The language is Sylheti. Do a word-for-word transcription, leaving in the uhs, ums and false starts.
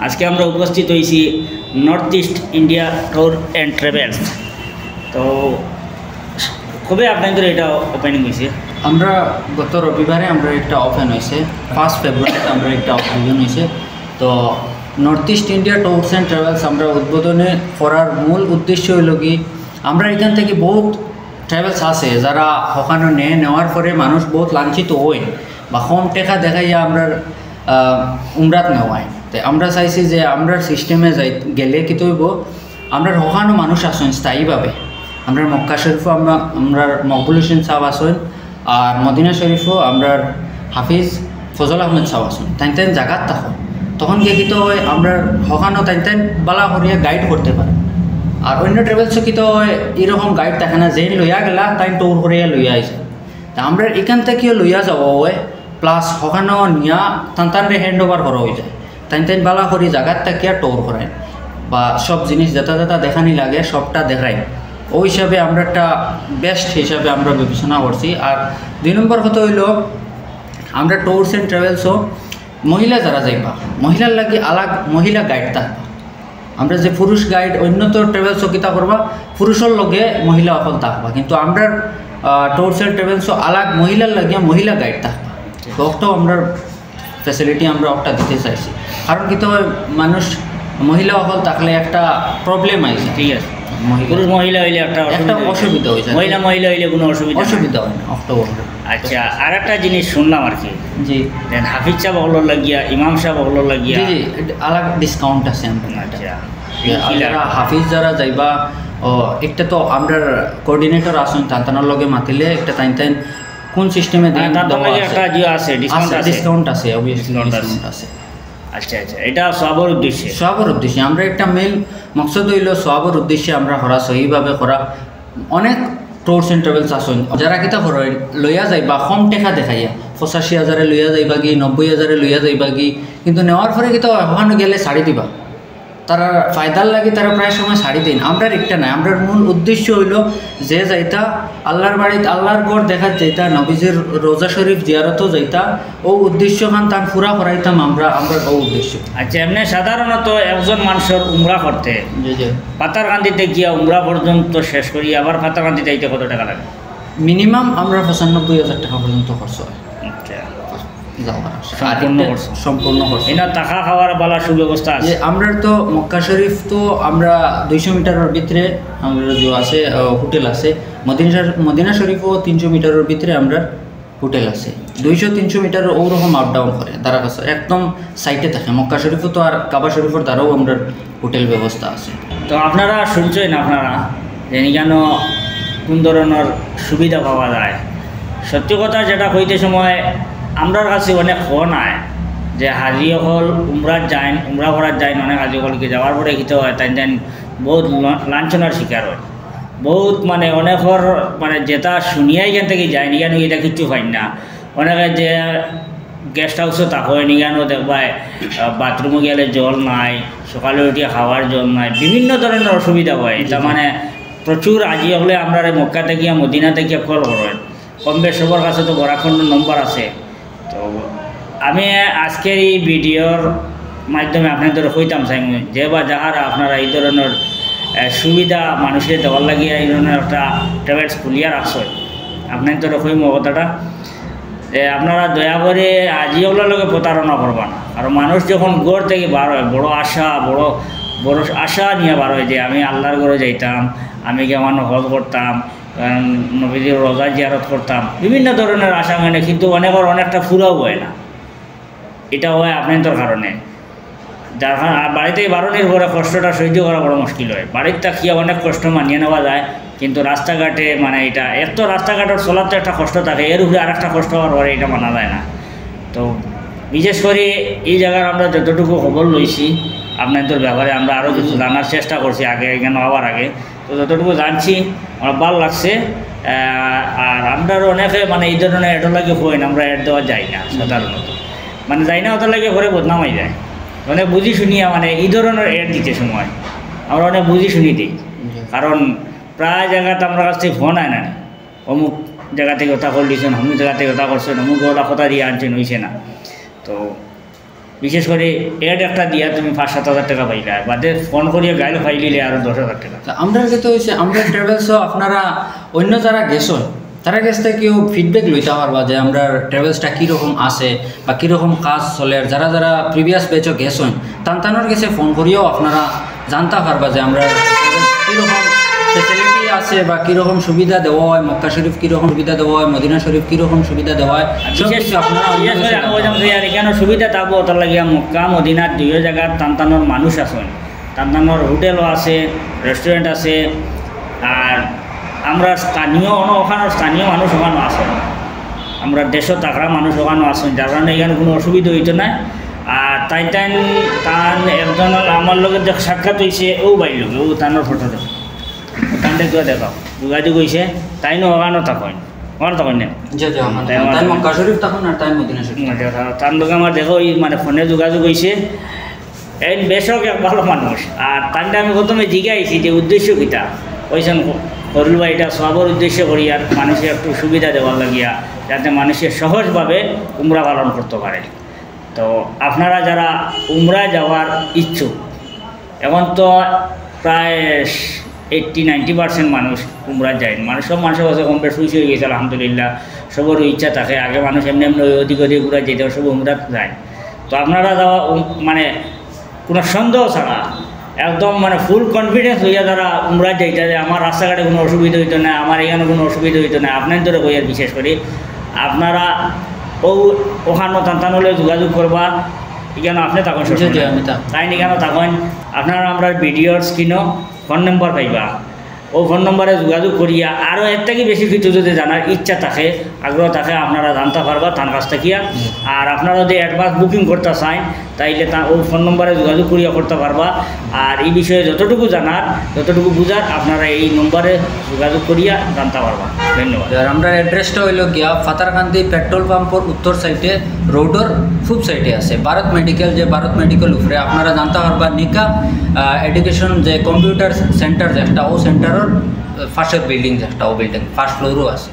আজকে আমরা উপস্থিত হইছি north east India tour and travels. তো কবে আপনাদের এটা ওপেনিং হইছে? আমরা গত রবিবারে আমরা একটা ওপেন হইছে, ফার্স্ট ফেব্রুয়ারিতে আমরা একটা ওপেনিং হইছে। তো north east India tours and travels আমরা উদ্বোধনে করার মূল উদ্দেশ্য হইল কি, আমরা এখান থেকে বহুত ট্রাভেলস আছে যারা ওখানে নেয়, নেওয়ার পরে মানুষ বহুত লাঞ্ছিত হয় বা কম টেকা দেখাইয়া আমরা উমরাত নেওয়ায়। তো আমরা চাইছি যে আমরা সিস্টেমে যাই, গেলে কি তৈব, আমরা ওখানো মানুষ আছেন স্থায়ীভাবে। আমরা মক্কা শরীফও আমরা আমরা মকবুল হোসেন সাহেব আছেন, আর মদিনা শরীফও আমরা হাফিজ ফজল আহমেদ সাহেব আছেন। তাইন তাইন জাগাত থাকো, তখন গিয়ে কিতা হয়, আমরা ওখানো তাইন তাইন বালা করিয়া গাইড করতে পারে। আর অন্য ট্রাভেলসও কিতা হয়, এরকম গাইড থাকে না, যেইন লইয়া গেলা তাইন ট্যুর করিয়া লইয়া আইছে। তা আমরা এখান থাকিও লইয়া যাওয়া হয়, প্লাস ওখানো নিয়া তান তানরে হ্যান্ড ওভার করা হয়ে যায়। তাইন তাইন বালা করি জাগাত থাকিয়া ট্যুর করায় বা সব জিনিস যেটা যেটা দেখানি লাগে সবটা দেখায়। ওই হিসাবে আমরা একটা বেস্ট হিসাবে আমরা বিবেচনা করছি। আর দুই নম্বর কথা হইল, আমরা ট্যুরস অ্যান্ড ট্রাভেলসও মহিলা যারা যাইবা, মহিলার লাগি আলাগ মহিলা গাইড থাকবা। আমরা যে পুরুষ গাইড অন্য তো ট্রাভেলসও কিতা করবা, পুরুষর লগে মহিলা অকল থাকবা, কিন্তু আমরা ট্যুরস অ্যান্ড ট্রাভেলসও আলাগ মহিলার লাগিয়া মহিলা গাইড থাকবা। তো ওটাও আমরা ফ্যাসিলিটি আমরা ওটা দিতে চাইছি, কারণ কিতা হয়, মানুষ মহিলা অকল থাকলে একটা প্রবলেম আইছে। ঠিক আছে, মহিলা পুরুষ মহিলা হইলে একটা একটা অসুবিধা হইছে। অসুবিধা হইছে। মহিলা মহিলা হইলে কোনো অসুবিধা নাই। অসুবিধা হয় না, অক্টোবর। আচ্ছা, আর একটা জিনিস শুনলাম আর কি, জি। দেন হাফিজ সাহেব হকলর লাগিয়া, ইমাম সাহেব হকলর লাগিয়া। জি, জি, এটা আলাদা ডিসকাউন্ট আছে আমরা। আচ্ছা। যে এই আর কিলা? যারা হাফিজ যারা যাইবা, ও, একটা তো আমরা কোঅর্ডিনেটর আছেন, তান তানোর লগে মাতিলে একটা তাইন তাইন কোন সিস্টেমে মানে, দেন তার দেওয়া লাগে আছে। একটা ইয়ে আছে, ডিসকাউন্ট আছে, আছে। ডিসকাউন্ট আছে, অবভিয়াসলি ডিসকাউন্ট আছে। ডিসকাউন্ট আছে। আচ্ছা, আচ্ছা, এটা সওয়াবর উদ্দেশ্যে। সওয়াবর উদ্দেশ্যে। আমরা একটা মেইন মকসদ হইল সওয়াবর উদ্দেশ্যে আমরা করা, সহিভাবে করা। অনেক ট্যুরস অ্যান্ড ট্রাভেলস আছেন, যারা কিতা করেন, লইয়া যাইবা কম টেকা দেখাইয়া, পঁচাশি হাজারে লইয়া যাইবা কি, নব্বই হাজারে লইয়া যাইবা কি, কিন্তু নেওয়ার পরে কিতা হয়, ওখানে গেলে ছাড়ি দিবা। তারা ফায়দার লাগি তারা প্রায় সময় ছাড়ি দেন। আমরার একটা নাই, আমরার মূল উদ্দেশ্য হইল যে যাইতা আল্লাহর বাড়িত, আল্লাহর ঘর দেখাত যাইতা, নবীজির রোজা শরীফ জিয়ারতও যাইতা, ও উদ্দেশ্যখান তান পুরা করাইতাম আমরা, আমরার ও উদ্দেশ্য। আচ্ছা, এমনি সাধারণত একজন মানুষের উমরা করতে জি, জি। পাথারকান্দিতে গিয়া উমরা পর্যন্ত শেষ করি, আবার পাথারকান্দিতে আইতে কত টাকা লাগে? মিনিমাম আমরা পঁচানব্বই হাজার টাকা পর্যন্ত খরচ হয়। আচ্ছা। যাওয়ার আসা। সম্পূর্ণ আর একটা খরচ। সম্পূর্ণ খরচ। এনা থাকা খাওয়ার বালা সুব্যবস্থা আছে? যে আমরা তো মক্কা শরীফ তো আমরা দুইশো মিটারের ভিতরে আমরা যে আছে, আহ, হোটেল আছে। মদিনা শর-, মদিনা শরীফও তিনশো মিটারের ভিতরে আমরা হোটেল আছে। দুইশো তিনশো মিটার ওরকম আপ ডাউন করে, তারা কাছে একদম সাইডে থাকে। মক্কা শরীফও তো আর কাবা শরীফের দ্বারাও আমরা হোটেল ব্যবস্থা আছে। তো আপনারা শুনছেন আপনারা যে এখানো কোন ধরনের সুবিধা পাওয়া যায়। সত্যি কথা যেটা কইতে সময় আমরার কাছে অনেক ফোন আয় যে হাজি অকল উমরাত যাইন, উমরা করার যাইন, অনেক হাজি অকল কি যাওয়ার পরে কিতা হয়, তাইন তাইন বহুত ল-, লাঞ্ছনার শিকার হয়। বহুত মানে অনেকর মানে যেটা শুনিয়া এখান থেকে যাইন, এখানো এটা কিচ্ছু পাইন না। অনেকে যে গেস্ট হাউসও থাকইন, এখানো দেখবায়, আহ, বাথরুমও গেলে জল নাই, সকালে উঠিয়া খাওয়ার জল নাই, বিভিন্ন ধরনের অসুবিধা হয়। জি, তার জি। মানে প্রচুর আজি হলে আমরা রে মক্কা থেকে গিয়া মদিনা থেকে কল করেন, কম বেশ সবার কাছে তো বরাকর নম্বর আছে। তো আমি আজকের এই ভিডিওর মাধ্যমে আপনাদের কইতাম চাই, যে বা যাহারা আপনারা এই ধরনের, আহ, সুবিধা মানুষের দেওয়ার লাগিয়া এই ধরনের একটা ট্রাভেলস খুলিয়া রাখছে, আপনাদের কইমু কথাটা। যে আপনারা দয়া করে আজি ওগুলোর লগে প্রতারণা করবা না। কারণ মানুষ যখন ঘর থেকে বার হয়, বড় আশা, বড়, বড় আশা নিয়ে বার হয় যে আমি আল্লাহর ঘরে যাইতাম, আমি কেমন হজ করতাম, কারণ নবীজির রোজা জিয়ারত করতাম, বিভিন্ন ধরনের আশা মানে, কিন্তু অনেকের অনেকটা পুরাও হয় না। এটা হয় আপনাদের কারণে। যার কারণে আর বাড়িতে বারোনির পরে কষ্টটা সহ্য করা বড় মুশকিল হয়। বাড়ির থাকিয়া অনেক কষ্ট মানিয়ে নেওয়া যায়, কিন্তু রাস্তাঘাটে মানে এটা এক তো রাস্তাঘাটের চলার তো একটা কষ্ট থাকে, এর উপরে আর একটা কষ্ট হওয়ার পরে এটা মানা যায় না। তো বিশেষ করে এই জায়গার আমরা যতটুকু খবর লইছি আপনাদের ব্যাপারে, আমরা আরও কিছু জানার চেষ্টা করছি আগে এখানে আওয়ার আগে। তো যতটুকু জানছি আমার ভালো লাগছে। আহ, আর আমরারও অনেকে মানে এই ধরনের অ্যাডও লাগে হয় না, আমরা অ্যাড দেওয়া যাই না সাধারণত, মানে যাই না, ওটার লাগে পরে বদনাম হয়ে যায়। অনেক বুঝি শুনিয়া মানে এই ধরনের অ্যাড দিতে সময় আমরা অনেক বুঝি শুনি দিই, জি। কারণ প্রায় জায়গাতে আমার কাছ থেকে ফোন হয় না, অমুক জায়গা থেকে ওটা করে দিয়েছেন, অমুক জায়গা থেকে ওটা করছেন, অমুক ওটা কথা দিয়ে আনছেন, হইছে না। তো বিশেষ করি অ্যাড একটা দিয়া তুমি পাঁচ সাত হাজার টেকা পাইলা, বাদে ফোন করিয়া গাইল পাইলিলে আরো দশ হাজার টেকা। তা আমরার ক্ষেত্রে অইছে, আমরার ট্রাভেলসও আপনারা অন্য যারা গেছইন, তারার গেছ থাকিও ফিডব্যাক লইতা পারবা যে আমরার ট্রাভেলসটা কীরকম আছে বা কীরকম কাজ চলের। যারা যারা প্রিভিয়াস ব্যাচও গেছইন, তান তানর গেছে ফোন করিয়াও আপনারা জানতা পারবা যে আমরার কীরকম ফ্যাসিলিটি আছে বা কীরকম সুবিধা দেওয়া হয়, মক্কা শরীফ কীরকম সুবিধা দেওয়া হয়, মদিনা শরীফ কীরকম সুবিধা দেওয়া হয়, আর সব বিশেষ কিছু আপনারা বিশেষ করে আমি বলতাম যে আর এখানে সুবিধা থাকবো, তার লাগিয়া মক্কা মদিনার দুইও জায়গার তান তানর মানুষ আছইন, তান তানর হোটেলও আছে, রেস্টুরেন্ট আছে। আর আমরা স্থানীয় অন-, ওখানোর স্থানীয় মানুষ ওখানো আছে, আমরা দেশও থাকরা মানুষ ওখানো আছইন, যার কারণে এখানে কোনো অসুবিধা হইতো না। আর তাই তাই তান একজন আমার লগে যে সাক্ষাৎ হইছে, ও ভাই লগে, ও তানোর ফটো দেখো, তানরে একটু দেখাও, যোগাযোগ হইছে, তাই না ওখানো থাকইন, ওখানো থাকইন না। জি, জি, ওখানো তাই থাকইন। আমার তাই মক্কা শরীফ থাকইন আর তাই মদিনা শরীফ। হুম, দেখা, তার লগে আমার দেখা ওই মানে ফোনে যোগাযোগ হইছে। এই বেশক এক ভালো মানুষ। আর তানরে আমি প্রথমে জিজ্ঞাইছি যে উদ্দেশ্য কিতা? কইছেন, করলু ভাই, এটা সবর উদ্দেশ্য করি আর মানুষের একটু সুবিধা দেওয়ার লাগিয়া, যাতে মানুষের সহজভাবে উমরা পালন করতে পারে। তো আপনারা যারা উমরা যাওয়ার ইচ্ছুক, এখন তো প্রায় এইট্টি নাইনটি পার্সেন্ট মানুষ উমরা যায়, মানুষ সব মানুষের কাছে কম বেশ খুশি হয়ে গেছে, আলহামদুলিল্লাহ। সবরও ইচ্ছা থাকে, আগে মানুষ এমনি এমনি ওই ওদিক ওদিক ঘুরা যেত, সব উমরা যায়। তো আপনারা যাওয়া উম-, মানে কোনো সন্দেহ ছাড়া একদম মানে ফুল কনফিডেন্স হইয়া যারা উমরা যাইতা যে আমার রাস্তাঘাটে কোনো অসুবিধা হইতো না, আমার এখানে কোনো অসুবিধা হইতো না, আপনার ধরে কইয়ার বিশেষ করি আপনারা ও ওখানো তান্তানলে যোগাযোগ করবা। এখানে আপনি তখন জি, জি, আমি থাকবো। তাই এখানে তখন আপনারা আমরা ভিডিওর স্ক্রিনও ফোন নম্বর পাইবা। ও ফোন নম্বরে যোগাযোগ করিয়া আরও এর থেকে বেশি কিছু যদি জানার ইচ্ছা থাকে, আগ্রহ থাকে, আপনারা জানতে পারবা তার কাছ থাকিয়া। আর আপনারা যদি অ্যাডভান্স বুকিং করতে চান, তাইলে তা ও ফোন নম্বরে যোগাযোগ করিয়া করতে পারবা। আর এই বিষয়ে যতটুকু জানার, যতটুকু বুঝার, আপনারা এই নম্বরে যোগাযোগ করিয়া জানতে পারবা। ধন্যবাদ। আর আমরার অ্যাড্রেসটা হইল গিয়া ফাতারকান্দি পেট্রোল পাম্পর উত্তর সাইডে, রোডর পূব সাইডে আছে ভারত মেডিকেল। যে ভারত মেডিকেল উপরে আপনারা জানতে পারবা নিকা, আহ, এডুকেশন যে কম্পিউটার সেন্টার যে একটা, ও সেন্টারর পাশের বিল্ডিং যে একটা, ও বিল্ডিং ফার্স্ট ফ্লোরও আছে।